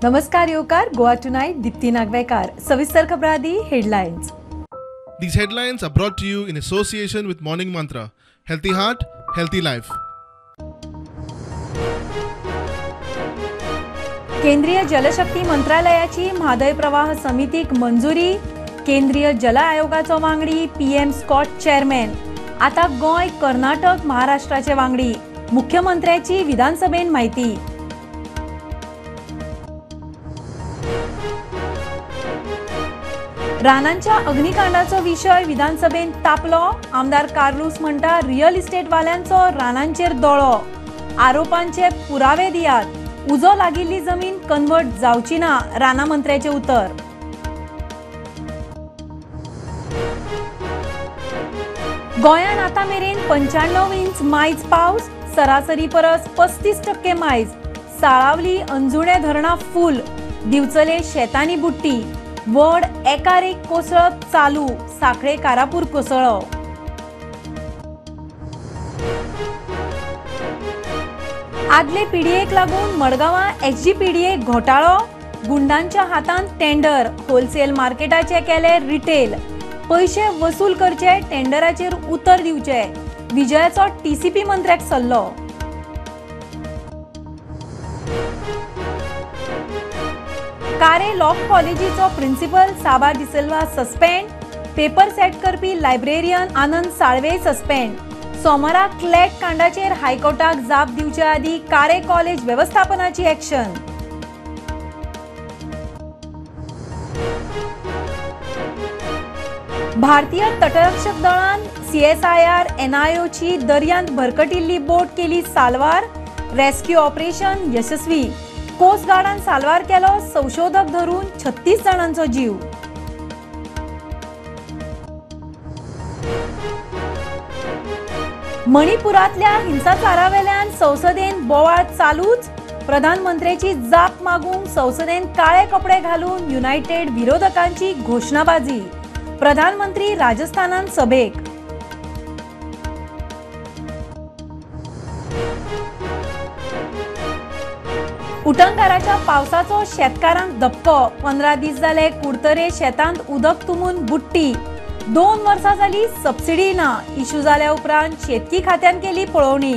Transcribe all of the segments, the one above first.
नमस्कार येवकार गोवा टुनायट दीप्ती नागवेकार. सविस्तर खबरां आदी headlines. These headlines are brought to you in association with Morning Mantra. Healthy heart, healthy life. केंद्रीय जलशक्ती मंत्रालयाची म्हादय प्रवाह समितीक मंजुरी. केंद्रीय जल आयोगाचो वांगडी पीएम स्कॉट चेअरमॅन. आता गोंय, कर्नाटक, महाराष्ट्राचे वांगडी. मुख्यमंत्र्याची विधानसभेन म्हायती. रानांच्या अग्निकांडाचो विशय विधानसभेन तापलो. आमदार कार्लूस म्हणटा रियल इस्टेटवाल्यांचो रानांचेर दोळो. आरोपांचे पुरावे दियात. उजो लागिल्ली जमीन कन्वर्ट जावची ना, राना मंत्र्याचे उतर. गोंयांत आतां मेरेन 95 इंच मायज पावस, सरासरी परस 35% मायज. साळावली अंजुणे धरणां फूल, दिवचले शेतांनी बुडटी. वड एकार एक कोसळप चालू, साखळे कारापूर कोसळ्ळो. आदले पीडीएक लागून मडगांवां एसजीपीडीए घोटाळो. गुंडांच्या हातांत टेंडर, होलसेल मार्केटाचे केले रिटेल. पयशे वसूल करचे, टेंडराचेर उतर दिवचे, विजयाचो टीसीपी मंत्र्याक सल्लो. कारे लॉ कॉलेजीचो प्रिन्सिपल साबा डिसिल्वा सस्पेंड. पेपर सेट करपी लायब्रेरियन आनंद साळवे सस्पेंड. सोमारा क्लॅट कांडाचेर हायकोर्टाक जाप दिवचे आदीं कारे कॉलेज वेवस्थापनाची ॲक्शन. भारतीय तटरक्षक दळान सीएसआयआर एनआयओची दर्यांत भरकटिल्ली बोट केली साल्वार. रेस्क्यू ऑपरेशन यशस्वी. कोस्ट गार्डान साल्वार केलो संशोधक धरून 36 जाणांचो जीव. मणिपुरांतल्या हिंसाचारावेल्यान संसदेन बोवाळ चालूच. प्रधानमंत्र्याची जाप मागूंक संसदेन काळे कपडे घालून युनायटेड विरोधकांची घोशणाबाजी. प्रधानमंत्री राजस्थानान सभेक. उटंगाराच्या पावसाचो शेतकारांक धपको. 15 दीस जाले कुडतरे शेतांत उदक तुंबून बुडटी. 2 वर्सां जाली सबसिडी ना. इश्यू जाल्या उपरांत शेतकी खात्यान केली पळोवणी.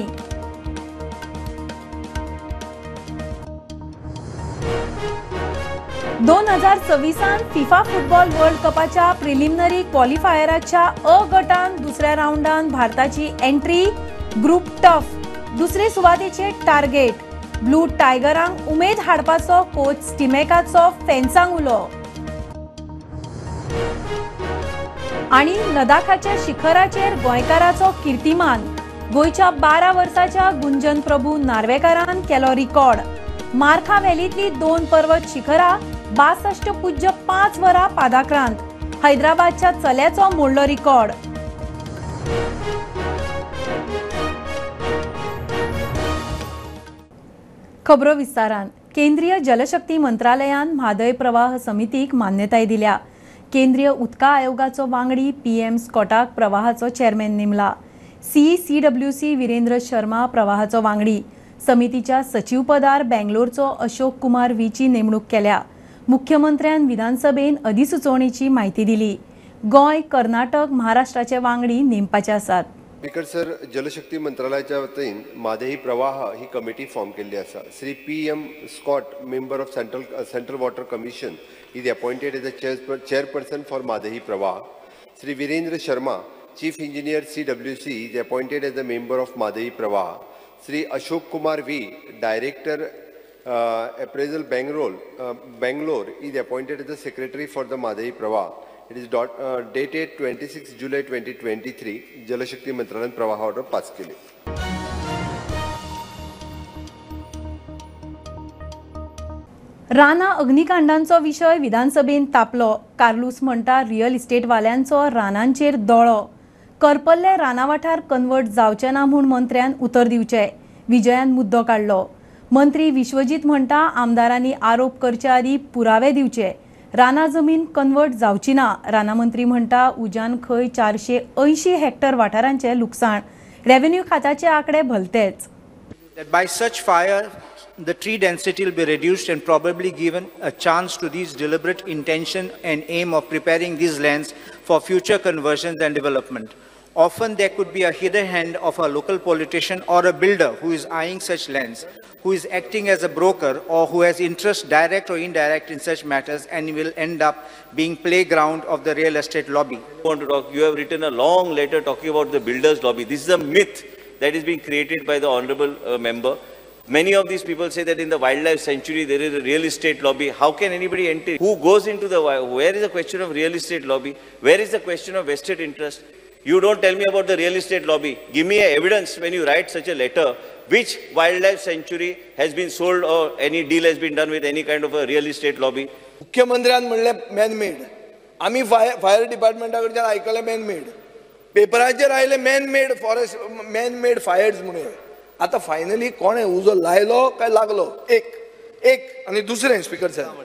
2026 फिफा फुटबॉल वर्ल्ड कपाच्या प्रिलिमिनरी क्वॉलिफायराच्या अ गटान दुसऱ्या राऊंडान भारताची एंट्री. ग्रुप टफ, दुसरे सुवातेचे टार्गेट. ब्लू टायगरांक उमेद हाडपाचो कोच स्टिमेकाचो फेन्सांक उलो. आनी लडाखाच्या शिखराचेर गोंयकाराचो कीर्तिमान. गोंयच्या 12 वर्साच्या गुंजन प्रभू नार्वेकारान केलो रिकॉर्ड. मारखा व्हॅलींतली 2 पर्वत शिखरां 62.5 वरां पादाक्रांत. हैदराबादच्या चल्याचो मोडलो रिकॉर्ड. खबरो विस्तारान. केंद्रीय जलशक्ती मंत्रालयान म्हादय प्रवाह समितीक मान्यताय दिल्या. केंद्रीय उदका आयोगाचो वांगडी पीएम स्कॉटाक प्रवाहाचो चेअरमॅन नेमला. सीसीडब्ल्यूसी वीरेंद्र शर्मा प्रवाहाचो वांगडी. समितीच्या सचिवपदार बेंगलोरचो अशोक कुमार वीची नेमणूक केल्या. मुख्यमंत्र्यान विधानसभेन अधिसुचोवणेची म्हायती दिली. गोंय, कर्नाटक, महाराष्ट्राचे वांगडी नेमपाचे आसात. स्पीकर सर, जलशक्ती मंत्रालयाच्या वतीन म्हादई प्रवाह ही कमिटी फॉर्म केल्ली आसा. Shri P M Scott, member of Central Water Commission, is appointed as a chairperson for Mhadei Pravah. Shri Virendra Sharma, chief engineer CWC, is appointed as a member of Mhadei Pravah. Shri Ashok Kumar V, director appraisal Bangalore, is appointed as the secretary for the Mhadei Pravah. It is dated 26 July 2023. Jal Shakti मंत्रालयान प्रवाह order pass केली. राना अग्निकांडांचो विशय विधानसभेन तापलो. कार्लूस म्हणटा real इस्टेटवाल्यांचो रानांचेर दोळो. करपल्ले राना वाठार कन्वर्ट जावचे ना म्हूण मंत्र्यान उतर दिवचे. विजयान मुद्दो काडलो. मंत्री विश्वजीत म्हणटा आमदारांनी आरोप करचे आदीं पुरावे दिवचे. राना जमीन कन्वर्ट जावची ना. राना मंत्री म्हणटा उज्यान खंय 480 हेक्टर वाठारांचे लुकसाण. रेव्हेन्यू खात्याचे आंकडे भलतेच. By such fire The tree density will be reduced and probably given a chance to these deliberate intention and aim of preparing these lands for future conversions and development. Often there could be a hidden hand of a local politician or a builder who is eyeing such lands, who is acting as a broker or who has interest direct or indirect in such matters and will end up being playground of the real estate lobby. You want to talk, you have written a long letter talking about the builders lobby. This is a myth that is being created by the honorable member. Many of these people say that in the wildlife sanctuary there is a real estate lobby. How can anybody enter? Who goes into the, where is the question of real estate lobby? Where is the question of vested interest? You don't tell me about the real estate lobby. Give me evidence when you write such a letter, which wildlife sanctuary has been sold or any deal has been done with any kind of a real estate lobby. मुख्यमंत्र्यान म्हणलें man-made, आमी fire डिपार्टमेंटा कडच्यान आयकलें man-made, पेपराचेर आयलें man-made forest, man-made fires म्हणून. आतां finally कोणें उजो लायलो काय लागलो? एक एक आनी दुसरें स्पीकर साहेब,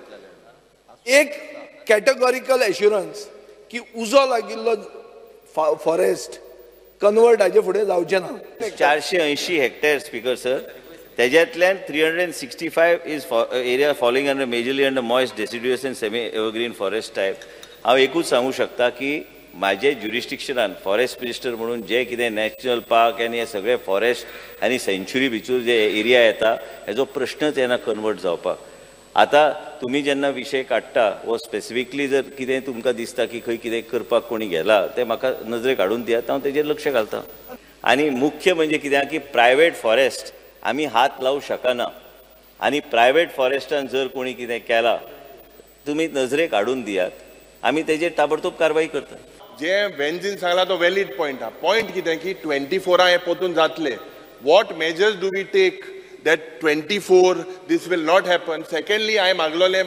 एक कॅटेगॉरिकल एश्युरन्स की उजो लागिल्लो फॉरेस्ट कन्वर्ट हाजे फुडें जावचें ना. 480 हेक्टेअर स्पीकर सर, तेज्यांतल्यान 365 is area falling under majorly under moist deciduous and semi evergreen forest type. हांव एकूच सांगूं शकता की म्हाजे ज्युरिस्डिक्शनान फॉरेस्ट मिनिस्टर म्हणून जे कितें नॅशनल पार्क आनी हे सगळे फॉरेस्ट आनी सँच्युरी भितर जे एरिया येता हेजो प्रश्नच येना कन्वर्ट जावपाक. आतां तुमी जेन्ना विशय काडटा वो स्पेसिफिकली जर कितें तुमकां दिसता की खंय कितें करपाक कोणी गेला तें म्हाका नजरेक हाडून दियात, हांव तेजेर लक्ष घालता. आनी मुख्य म्हणजे कित्याक की प्रायवेट फॉरेस्ट आमी हात लावूं शकना आनी प्रायवेट फॉरेस्टान जर कोणी कितें केलां तुमी नजरेक हाडून दियात, आमी तेजेर ताबडतोब कारवाई करता. जे वेन्झीन सांगला तो वॅलीड पॉयंट आहा. पॉयंट कितें की 24 हें पोतून जातलें. What measures do we take that 24 this will not happen? Secondly, हांवें मागलोलें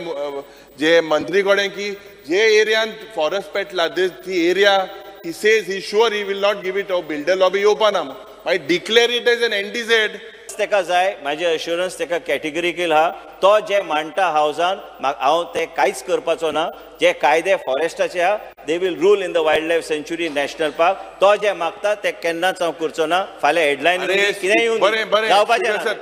जे मंत्री कडेन की जे एरियान फॉरेस्ट पेटला ती area he says he sure he will not give it, builder lobby येवपा ना, मागीर declare it as an NDZ. तेका जाय म्हाजें अश्युरन्स तेका कॅटेगरिकल आहा, तो जे मांडटा हावजान हांव ते कांयच करपाचो ना. जे कायदे फॉरेस्टाचे आहा they will rule in the wild life sanctuary national park. तो जे मागता ते केन्नाच हांव करचो ना. फाल्यां हेडलायन कितें येवन जावपाचें ना.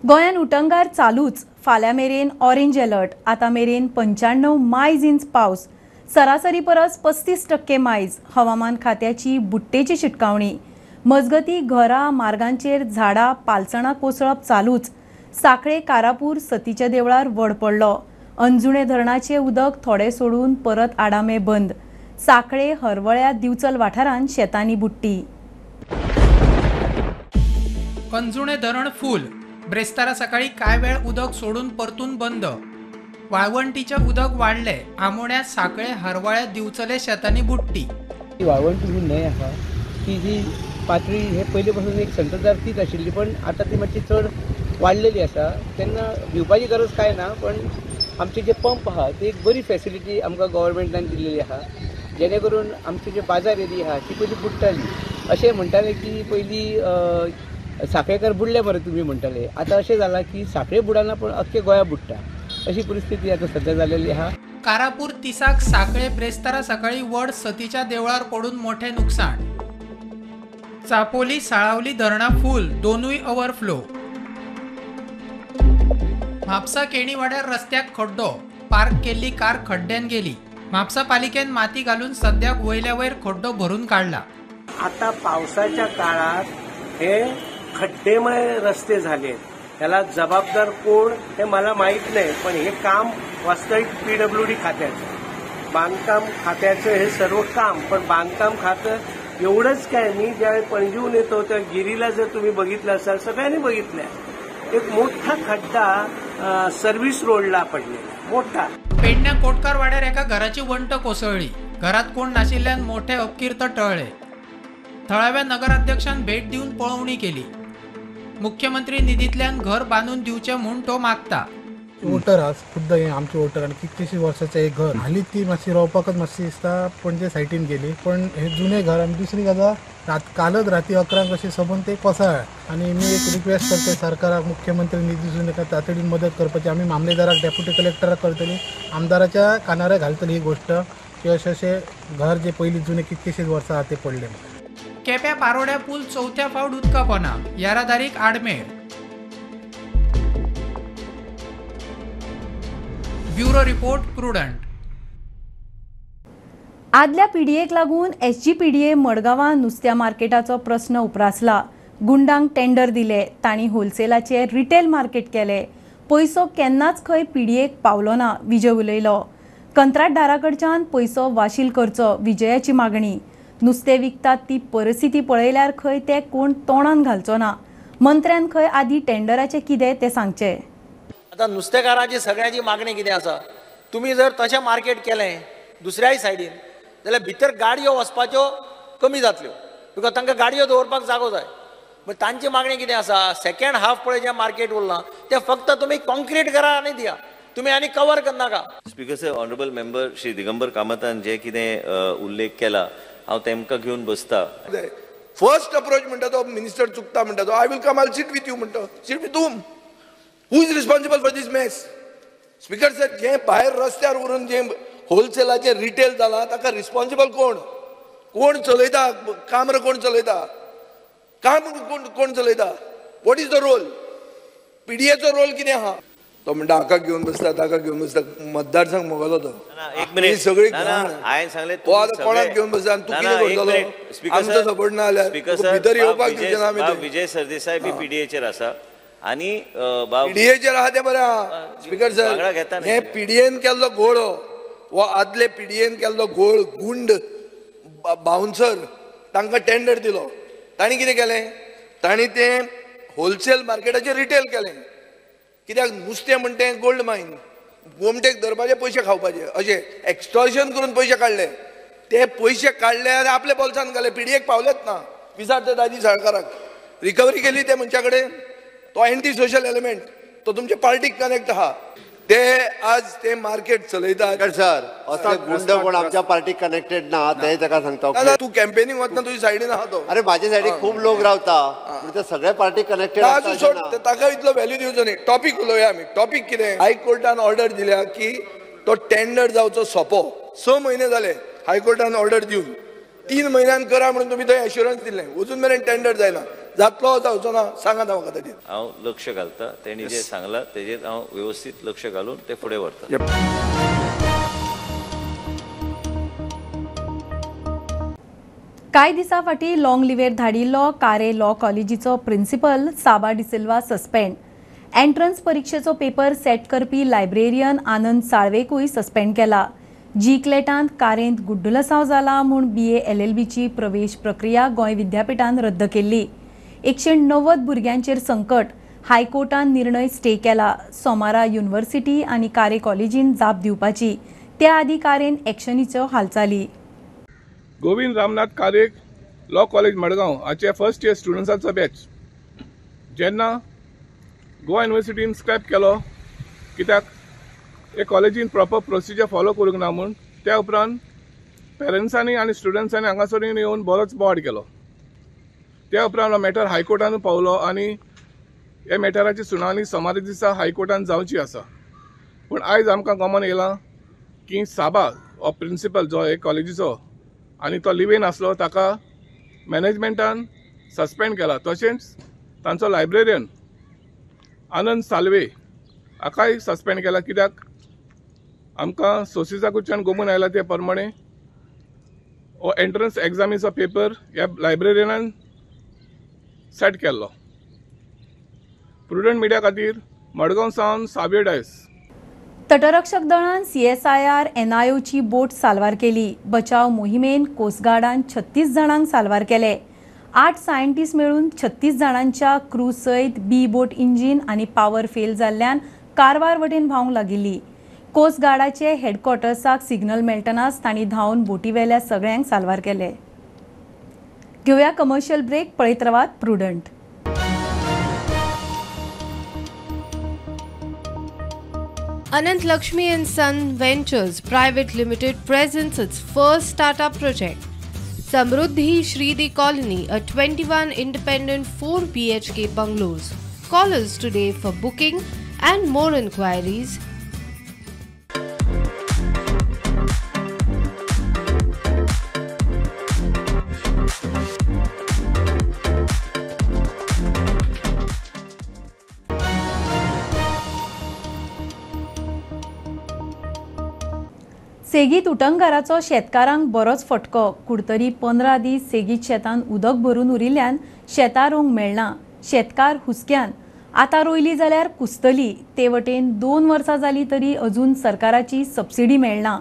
गोंयांत उटंगार चालूच, फाल्यां मेरेन ऑरेंज अलर्ट. आतां मेरेन 95 मायज इंच पावस, सरासरी परस 35% मायज. हवामान खात्याची बुट्टेची शिटकावणी. मजगती घरां मार्गांचेर झाडां पालसणां कोसळप चालूच. साखळे कारापूर सतीच्या देवळार वड पडलो. अंजुणे धरणाचें उदक थोडें सोडून परत आडामे बंद. साखळे हरवळ्या दिवचल वाठारांत शेतांनी बुट्टी. अंजुणे धरण फूल, ब्रेस्तारा सकाळी कांय वेळ उदक सोडून परतून बंद. वाळवंटीचें उदक वाडलें, आमोण्या साखळे हरवळ्या दिवचले शेतांनी बुडटी. वाळवंटी ही न्हंय आसा ती जी पातळी हे पयलीं पासून एक संततधार तीच आशिल्ली, पण आतां ती मातशी चड वाडलेली आसा. तेन्ना भिवपाची गरज कांय ना, पण आमचे जे पंप आहा ती एक बरी फेसिलिटी आमकां गव्हर्मेंटान दिल्लेली आहा, जेणे करून आमचे जे बाजार एरिया आहा ती पयलीं बुडटाली. अशें म्हणटाले की पयलीं साखळेकार बुडले मरे तुमी म्हणटाले, आतां अशें जालां की साखळे बुडना पण अख्खे गोंया बुडटा, अशी परिस्थिती आतां सध्या जालेली आहा. कारापूर तिसाक साखळे ब्रेस्तारा सकाळी वड सतीच्या देवळार पडून मोठे नुकसान. चापोली साळावली धरणां फूल, दोनूय ओव्हरफ्लो. म्हापसा केणीवाड्यार रस्त्याक खड्डो, पार्क केल्ली कार खड्ड्यान गेली. म्हापसा पालिकेन माती घालून सद्याक वयल्या वयर खड्डो भरून काडला. आता पावसाच्या काळात हे खड्डेमय रस्ते झाले, त्याला जबाबदार कोण हे मला माहीत नाही, पण हे काम वास्तविक पीडब्ल्यूडी खात्याचं, बांधकाम खात्याचं हे सर्व काम. पण बांधकाम खातं एवढंच काय, मी ज्यावेळी पणजीहून येतो त्या गिरीला जर तुम्ही बघितलं असाल, सगळ्यांनी बघितलं, एक मोठा खड्डा सर्व्हिस रोडला पडलेला मोठा. पेडण्या कोटकारवाड्यार एका घराची वंट कोसळ्ळी, घरात कोण नाशिल्ल्यान मोठे अपकीर्त टळ्ळे. थळाव्या नगराध्यक्षान भेट दिवन पळोवणी केली. मुख्यमंत्री निधींतल्यान घर बांदून दिवचें म्हूण तो मागता. वोटर आज खुद्द हे आमचे वोटर आनी कितलीशीं वर्सांचें एक घर हालींच ती मातशी रोवपाकच मातशी दिसता पणजे सायटीन गेली, पण हे जुने घर. आनी दुसरी गजाल, कालच राती 11 कशी सबंद ते कोसळ्ळें. आनी मी एक रिक्वेस्ट करते सरकाराक, मुख्यमंत्री निधीसून एका तातडीन मदत करपाची. आमी मामलेदाराक, डेप्युटी कलेक्टराक करतली, आमदाराच्या कानार घालतली ही गोष्ट की अशें अशें घर जे पयलीं जुने कितकेशीच वर्सां आहा ते पडले. केप्या पारोड्या पूल चवथ्या फावट उदका पोना, येरादारीक आडमेळ. Bureau report, Prudent. आदल्या पीडीएक लागून एसजीपीडीए मडगांवां नुस्त्या मार्केटाचो प्रस्न उप्रासला. गुंडांक टेंडर दिले, तांणी होलसेलाचे रिटेल मार्केट केले. पयसो केन्नाच खंय पीडीएक पावलो ना, विजय उलयलो. कंत्राटदारा कडच्यान पयसो वाशील करचो, विजयाची मागणी. नुस्तें विकतात ती परिस्थिती पळयल्यार खंय ते कोण तोंडान घालचो ना. मंत्र्यान खंय आदी टेंडराचें कितें तें सांगचें. आतां नुस्तेकारांची सगळ्यांची मागणी कितें आसा, तुमी जर तशें मार्केट केलें दुसऱ्याय सायडीन जाल्यार भितर गाडयो वचपाच्यो कमी जातल्यो, because तांकां गाडयो दवरपाक जागो जाय. पूण तांची मागणी कितें आसा, सेकेंड हाफ पळय जें मार्केट उरलां तें फक्त तुमी कॉन्क्रीट करा आनी दिया, तुमी आनी कवर करनाका. Speaker sir, honourable member Shri Digambar कामतान जे कितें उल्लेख केला हांव तेमकां घेवन बसता. फर्स्ट अप्रोच म्हणटा तो मिनिस्टर चुकता म्हणटा तो, I will come, I sit with you म्हणटा, sit with whom? Who is responsible for this mess? Speaker sir, जे भायर रस्त्यार उरून जे होलसेलाचें रिटेल जालां ताका रिस्पॉन्सिबल कोण? कोण चलयता कामर? कोण चलयता काम? कोण चलयता? What is the role? पीडीएचो role कितें आहा? तो म्हणटा हाका घेवन बसता, ताका घेवन बसता. मतदारसंघ मोगलो तो. एक मिनिट, सगळी हांवें सांगलें तो आतां कोणाक घेवन बसता आनी तूं कितें करतलो? आमचो सपोर्ट ना जाल्यार भितर येवपाक दिवचे ना आमी. विजय सरदेसाय बी पीडीएचेर आसा आनी पीडीएचेर आहा तें बरें आहा. स्पीकर सर, हे पीडीएन केल्लो घोळ हो आदले पीडीएन केल्लो घोळ, गुंड बाउन्सर तांकां टेंडर दिलो. तांणी कितें केलें, तांणी तें होलसेल मार्केटाचेर रिटेल केलें. कित्याक नुस्तें म्हणटा तें गोल्ड मायन, गोमटेक धरपाचे पयशे खावपाचे, अशें एक्स्टॉर्शन करून पयशे काडले. ते पयशे काडले आनी आपल्या बोल्सान घाले, पीडीएक पावलेच ना. विचार ते दाजी साळकाराक, रिकवरी केली ते मनशा कडेन. तो एंटी सोशल एलिमेंट, तो तुमचे पार्टीक कनेक्ट आहा. ते आज ते मार्केट चलयता. सर, असो गुंड कोण आमच्या पार्टीक कनेक्टेड ना ते ताका सांगता. तूं कॅम्पेनिंग वतना तुज्या सायडीन आहा तो. अरे माझ्या सायडीक खूब लोक रावता, ते सगळे पार्टीक कनेक्टेड. आसूं सोड, ताका इतलो व्हॅल्यू दिवचो न्ही. टॉपीक उलोवया आमी. टॉपीक कितें? हायकोर्टान ऑर्डर दिल्या की तो टेंडर जावचो सोंपो. 6 म्हयने जाले हायकोर्टान ऑर्डर दिवन, 3 म्हयन्यान करा म्हणून तुमी थंय एश्युरन्स दिल्लें. अजून मेरेन टेंडर जायना. जातलो जावचो ना सांगात म्हाका ताचेर. हांव लक्ष घालता, तेणी जें सांगलां तेजेर हांव वेवस्थीत लक्ष घालून ते फुडें व्हरता. कांय दिसां फाटीं लॉंग लिवेर धाडिल्लो कारे लॉ कॉलेजीचो प्रिन्सिपल साबा डिसिल्वा सस्पेंड. एंट्रन्स परिक्षेचो पेपर सेट करपी लायब्रेरियन आनंद साळवेकूय सस्पेंड केला. जी क्लेटांत कारेंत गुड्डुलसांव जाला म्हूण बीए एलएलबीची प्रवेश प्रक्रिया गोंय विद्यापीठान रद्द केल्ली. 190 भुरग्यांचेर संकट. हायकोर्टान निर्णय स्टे केला. सोमारा युनिव्हर्सिटी आनी कारे कॉलेजीन जाप दिवपाची. त्या आदी कारेन एक्शनीच्यो हालचाली. गोविंद रामनाथ कारे लॉ कॉलेज मडगांव हाचे फर्स्ट इयर स्टुडंट्साचो बॅच जेन्ना गोवा युनिव्हर्सिटीन स्क्रॅप केलो कित्याक हे कॉलेजीन प्रॉपर प्रोसिजर फॉलो करूंक ना म्हूण, त्या उपरांत पेरंट्सांनी आनी स्टुडंट्सांनी हांगासर येवन बरोच बोवाळ केलो. त्या उपरांत हो मॅटर हायकोर्टान पावलो आनी ह्या मॅटराची सुनावणी सोमारा दिसा हायकोर्टान जावची आसा. पूण आयज आमकां कॉमन येयलां की साबा हो प्रिंसिपल जो हे कॉलेजीचो आनी तो लिवेन आसलो ताका मॅनेजमेंटान सस्पेंड केला. तशेंच तांचो लायब्रेरियन आनंद साल्वे हाकाय सस्पेंड केला कित्याक आमकां सोर्सिसा कडच्यान गोमून आयला ते प्रमाणे हो एंट्रन्स एग्जामीचो पेपर ह्या लायब्रेरियनान सेट केल्लो. प्रुडंट मिडिया खातीर मडगांव सावन सावियो डायस. तटरक्षक दळान सीएसआयआर एनआयओची बोट साल्वार केली. बचाव मोहिमेन कोस्टगार्डान 36 जाणांक साल्वार केले. 8 सायंटिस्ट मेळून 36 जाणांच्या क्रू सयत बी बोट इंजीन आनी पावर फेल जाल्ल्यान कारवार वटेन व्हांवंक लागिल्ली. कोस्टगार्डाचे हेडक्वॉर्टर्साक सिग्नल मेळटनाच तांणी धांवन बोटीवेल्या सगळ्यांक साल्वार केले. घेवया कमर्शियल ब्रेक. पळयत रावात Prudent. Anant Lakshmi and Son Ventures Private Limited presents its first startup project, Samruddhi Shridi Colony, a 21 independent 4 BHK bungalows. Call us today for booking and more inquiries. सेगीत उटंगाराचो शेतकारांक बरोच फटको. कुडतरी 15 दीस सेगीत शेतान उदक भरून उरिल्ल्यान शेतां रोवंक मेळना. शेतकार हुसक्यान आतां रोयली जाल्यार कुसतली. ते वटेन 2 वर्सां जाली तरी अजून सरकाराची सबसिडी मेळना.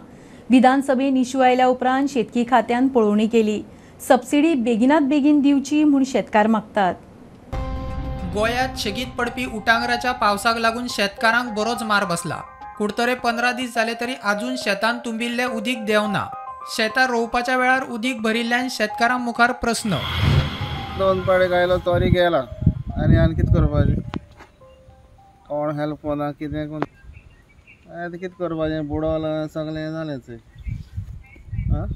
विधानसभेन इश्यू आयल्या उपरांत शेतकी खात्यान पळोवणी केली. सबसिडी बेगिनात बेगीन दिवची म्हूण शेतकार मागतात. गोंयांत शेगीत पडपी उटांगराच्या पावसाक लागून शेतकारांक बरोच मार बसला. कुडतरे 15 दीस जाले तरी अजून शेतांत तुंबिल्लें उदीक देंवना. शेतां रोवपाच्या वेळार उदीक भरिल्ल्यान शेतकारां मुखार प्रस्न. 2 पाडे गायलो तोरी गेला आनी आनी कितें करपाचें, कोण हेल्प ना कितें कोण आतां कितें करपाचें, बुडवलां सगळें जालेंच. आं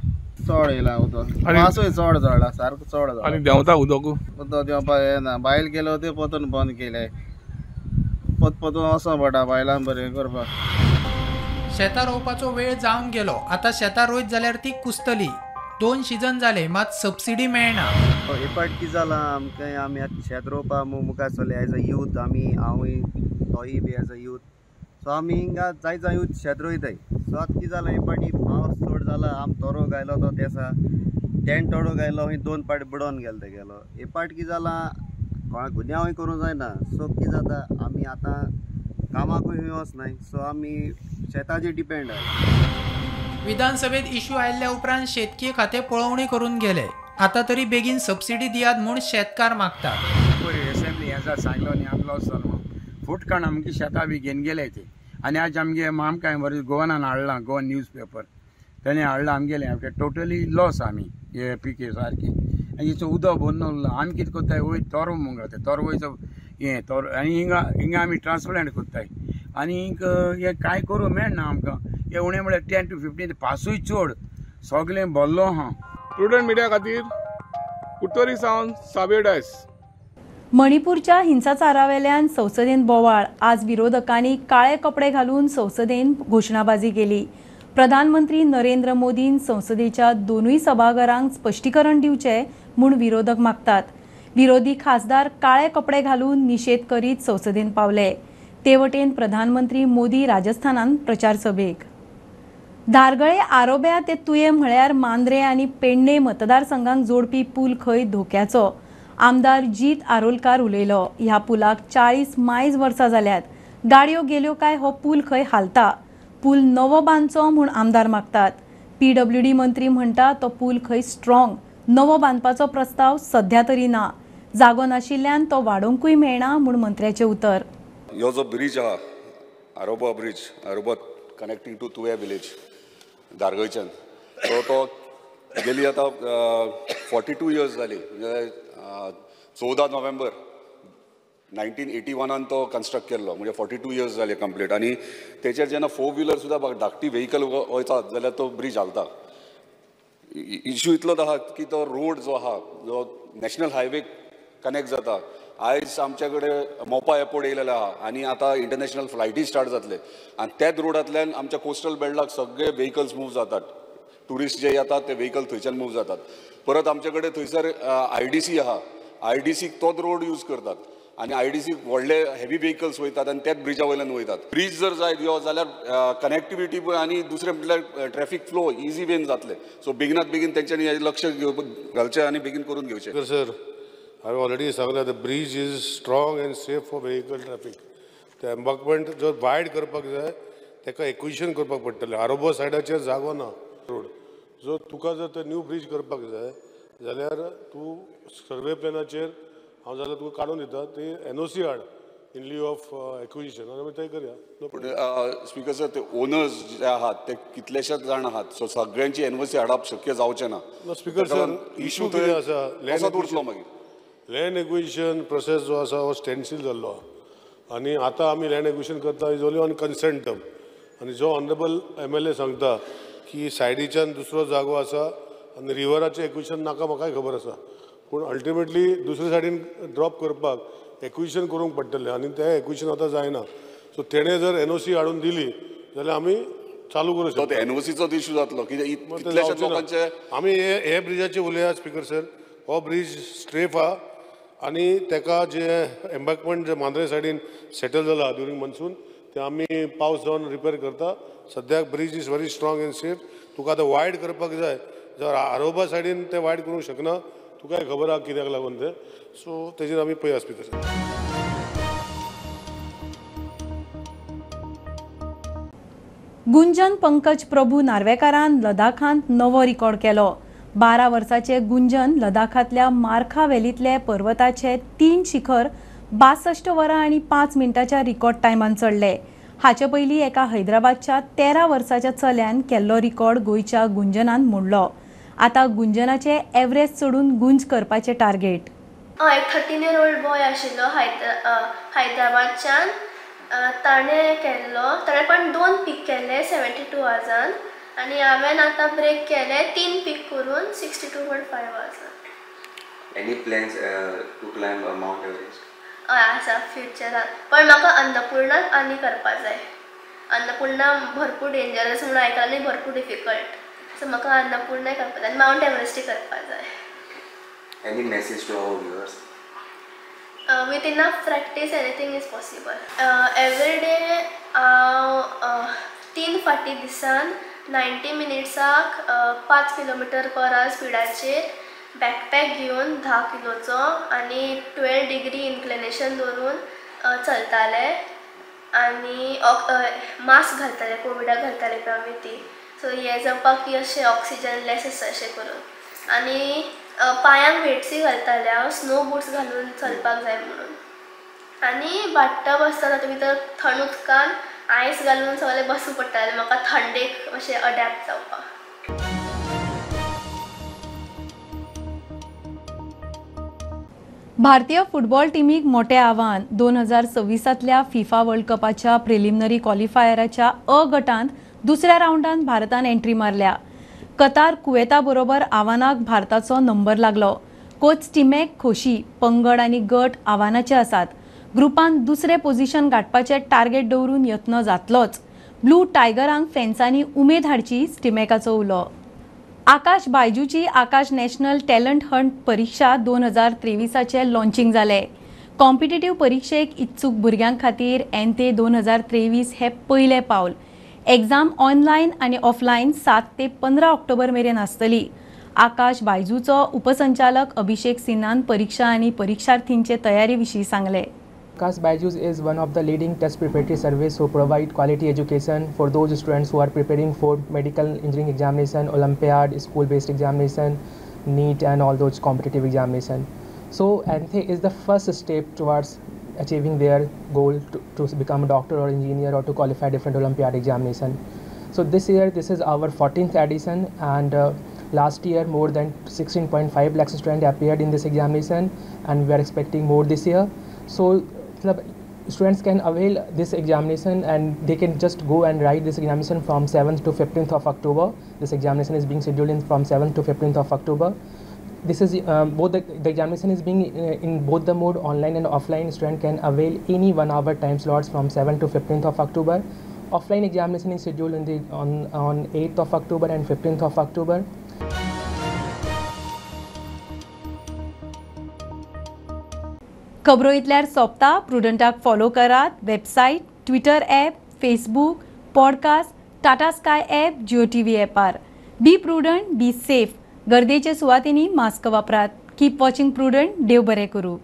चड येयला उदक, पावसूय चड चडला, सारको चड जाला आनी देंवता उदक, उदक देंवपाक येना. बायल गेलो ते पोतून बंद केले, पोत पोतून वचों पडटा बायलां बरें करपाक. शेतां रोवपाचो वेळ जावन गेलो. आतां शेतां रोयत जाल्यार ती कुसतली. 2 सीजन जाले मात सबसिडी मेळना. हे पाट कितें जालां आमकां, आमी आतां शेत रोवपा मुखार सरले एज अ यूथ, आमी हांवूय तोय बी एज अ यूथ, सो आमी हिंगा जाय जाय यूथ शेत रोयताय. सो आतां कितें जालां हे पाटी पावस चड जाला, आम तोरो गायलो तो तेसा टेन तोडो गायलो हूंय 2 पाट बुडोवन गेलो तेगेलो. हे पाट कितें जालां कोणाक गुन्यांवूय करूंक जायना. सो कितें जाता आमी आतां कामाकूय खंय वचनाय, सो आमी शेताचेर डिपेंड आहाय. विधानसभेत इश्यू आयिल्ल्या उपरांत शेतकी खातें पळोवणी करून गेले. आतां तरी बेगीन सबसिडी दियात म्हूण शेतकार मागतात. एसेंब्ली हें सांगलो न्ही आम लॉस जालो फुटकाण आमगे शेतां बी घेवन गेले ते. आनी आज आमगे आमकां बरें गोवनान हाडलां, गोवन न्यूज पेपर तेणें हाडलां आमगेलें, आमचें टोटली लॉस आमी हे पिके सारकी. आनी हिचो उदक भरून उरलां. आमी कितें करताय वयर तोरो मुंगळटा, तोरो वयचो हें तोरो आनी हिंगा हिंगा आमी ट्रान्सप्लांट करताय आनी हें कांय करूं मेळना आमकां. हे उणें म्हळ्यार 10 to 15 पासूय चड सगळें भरलो आहा. प्रुडंट मिडिया खातीर कुडतरी सावन साबे डायस. मणिपूरच्या हिंसाचारावेल्यान संसदेन बोवाळ. आज विरोधकांनी काळे कपडे घालून संसदेन घोशणाबाजी केली. प्रधानमंत्री नरेंद्र मोदीन संसदेच्या दोनूय सभाघरांक स्पश्टीकरण दिवचें म्हूण विरोधक मागतात. विरोधी खासदार काळे कपडे घालून निशेध करीत संसदेन पावले. ते वटेन प्रधानमंत्री मोदी राजस्थानान प्रचार सभेक. धारगळे आरोब्या ते तुये म्हळ्यार मांद्रे आनी पेडणे मतदारसंघांक जोडपी पूल खंय धोक्याचो. आमदार जीत आरोलकार उलयलो. ह्या पुलाक 40 मायज वर्सां जाल्यात. गाडयो गेल्यो काय हो पूल खंय हालता. पूल नवो बांदचो म्हूण आमदार मागतात. पीडब्ल्यूडी मंत्री म्हणटा तो पूल खंय स्ट्रॉंग, नवो बांदपाचो प्रस्ताव सध्या तरी ना. जागो नाशिल्ल्यान तो वाडोवंकूय मेळना म्हूण मंत्र्याचें उतर. ह्यो जो ब्रिज आहा Arobra bridge, Arobra connecting to Tuem village धारगळच्यान, सो तो गेली आतां 42 इयर्स जाली. म्हणजे 14 नोव्हेंबर 1981 तो कन्स्ट्रक्ट केल्लो, म्हणजे 42 इयर्स जाले कंप्लीट. आनी तेचेर जेन्ना 4 व्हिलर सुद्दां धाकटी व्हेकल वयतात जाल्यार तो ब्रिज हालता. इश्यू इतलोच आहा की तो रोड जो आहा जो नॅशनल हायवे कनेक्ट जाता, आयज आमच्या कडेन मोपा एअरपोर्ट येयलेलो आहा आनी आतां इंटरनॅशनल फ्लायटी स्टार्ट जातले आनी त्याच रोडांतल्यान आमच्या कोस्टल बेल्टाक सगळे व्हेकल्स मूव जातात. ट्युरिस्ट जे येतात ते व्हेकल थंयच्यान मूव जातात. परत आमचे कडेन थंयसर IDC आहा, IDCक तोच रोड यूज करतात आनी IDCक व्हडले हेवी व्हेकल्स वयतात आनी त्याच ब्रिजा वयल्यान वयतात. ब्रीज जर जायत यो जाल्यार कनेक्टिविटी आनी दुसरें म्हटल्यार ट्रॅफिक फ्लो इजी वेन जातले. सो बेगिनात बेगीन तेंच्यांनी हें लक्ष घालचें आनी बेगीन करून घेवचें. सर हांवें ऑलरेडी सांगलां, the bridge is strong and safe for vehicle traffic. ते एम्बाकमेंट जर वायड करपाक जाय ताका एक्विजिशन करपाक पडटलें. आरोबो सायडाचेर जागो ना रोड, जर तुका जर ते न्यू ब्रीज करपाक जाय जाल्यार तूं सर्वे प्लॅनाचेर हांव जाल्यार तुका काडून दिता ती एनओसी हाड इन ल्यू ऑफ एक्विजिशन आनी ते करया. पूण स्पीकर सर ते ओनर्स जे आहात ते कितलेशेच जाण आहात, सो सगळ्यांची एनओसी हाडप शक्य जावचें ना. स्पीकर सर इशू कितें आसा, कसो उरतलो मागीर लँड एक्विजिशन प्रोसेस जो आसा हो स्टँडसील जाल्लो आहा आनी आतां आमी लँड एक्विजिशन करता is only on consent term. आनी जो ऑनरेबल MLA सांगता की सायडीच्यान दुसरो जागो आसा आनी रिवराचें एक्विजिशन नाका, म्हाकाय खबर आसा, पूण अल्टिमेटली दुसरे सायडीन ड्रॉप करपाक एक्विजिशन करूंक पडटलें आनी तें एक्विजिशन आतां जायना. सो तेणें जर एनओसी हाडून दिली जाल्यार आमी चालू करूं शकता. एनओसीचो इशू जातलो कित्याक लोकांचे. आमी हे ब्रिजाचेर उलया स्पीकर सर, हो ब्रीज स्ट्रेफ आहा आनी तेका जे एम्बाकमेंट जे मांद्रे सायडीन सेटल जाला ड्युरींग मॉन्सून ते आमी पावस जावन रिपेर करता. सद्याक bridge is very strong and safe. तुका आतां वायड करपाक जाय जर आरोबा सायडीन ते वायड करूंक शकना, तुकाय खबर आहा कित्याक लागून ते, सो तेजेर आमी पळय स्पीकर सर. गुंजन पंकज प्रभू नार्वेकारान लडाखांत नवो रिकॉर्ड केलो. 12 वर्साचे गुंजन लडाखांतल्या मारखा व्हॅलींतले पर्वताचे 3 शिखर 62 वरां आनी 5 मिनटाच्या रिकॉर्ड टायमान चडले. हाचे पयलीं एका हैदराबादच्या 13 वर्साच्या चल्यान केल्लो रिकॉर्ड गोंयच्या गुंजनान मोडलो. आतां गुंजनाचे एव्हरेस्ट चडून गुंज करपाचे टार्गेट. हय, एक 13 year old boy आशिल्लो हैदराबादच्यान, ताणें केल्लो, ताणें पण 2 पीक केले 72 आवर्सान आनी हांवें आतां ब्रेक केले 3 पीक करून 62.5 आवर्सान. Any plans to climb Mount Everest? हय आसा फ्युचरान, पण म्हाका अन्नपूर्णाक आनी करपा जाय. अन्नपूर्णा भरपूर डेंजरस म्हणून आयकलां आनी भरपूर डिफिकल्ट, सो म्हाका अन्नपूर्णाय करपा जाय आनी मावंट एव्हरेस्टूय करपा जाय. Any message to our viewers? With enough practice anything is possible. Every day हांव 3 फाटी दिसान 90 मिनिट्साक 5 किलोमिटर पर आवर स्पिडाचेर बॅकपॅक घेवन 10 किलोचो आनी 12 डिग्री इन्क्लिनेशन दवरून चलताले आनी मास्क घालताले, कोविडाक घालताले पळय आमी ती, सो हें जावपाक की अशें ऑक्सिजन लेस आसा अशें करून, आनी पांयांक वेट्सूय घालताले हांव, स्नो बुट्स घालून चलपाक जाय म्हणून. आनी बाट्टब आसता तातूंत भितर थंड उदकान आयस घालून सगळें बसूं पडटालें म्हाका थंडेक अशें अडॅप्ट जावपाक. भारतीय फुटबॉल टिमीक मोठें आव्हान. 2026तल्या फिफा वर्ल्ड कपाच्या प्रिलिमिनरी क्वॉलिफायराच्या अ गटांत दुसऱ्या रावंडांत भारतान एंट्री मारल्या. कतार कुवेता बरोबर आव्हानाक भारताचो नंबर लागलो. कोच टिमेक खोशी, पंगड आनी गट आव्हानाचे आसात. ग्रुपान दुसरें पोझिशन गाठपाचें टार्गेट दवरून यत्न जातलोच. ब्लू टायगरांक फॅन्सांनी उमेद हाडची, स्टिमेकाचो उलो. आकाश बायजूची आकाश नॅशनल टॅलंट हंट परिक्षा 2023चें लॉन्चिंग जालें. कॉम्पिटेटिव्ह परिक्षेक इत्सूक भुरग्यां खातीर एनते 2023 हे पयलें पावल. एग्जाम ऑनलायन आनी ऑफलायन 7 ते 15 ऑक्टोबर मेरेन आसतली. आकाश बायजूचो उपसंचालक अभिषेक सिन्हान परीक्षा आनी परिक्षार्थींचे तयारी विशीं सांगलें. Akash Byju's is one of the leading test preparatory service who provide quality education for those students who are preparing for medical engineering examination, Olympiad, school-based examination, NEET and all those competitive examination. So ANTHE is the first step towards achieving their goal to become a doctor or engineer or to qualify different Olympiad examination. So this year, this is our 14th edition, and last year more than 16.5 lakh students appeared in this examination, and we are expecting more this year. So students can avail this examination and they can just go and write this examination from 7th to 15th of October. This examination is being scheduled in from 7th to 15th of October. This is both the examination is being in both the mode, online and offline. Student can avail any 1 hour time slots from 7th to 15th of October. Offline examination is scheduled in the on 8th of October and 15th of October. खबरो इतल्यार सोंपता. प्रुडंटाक follow करात. Website, Twitter app, Facebook, podcast, Tata Sky app, Jio TV ॲपार. Be prudent, be safe. गर्देचे सुवातींनी mask वापरात. Keep watching Prudent. देव बरें करूं.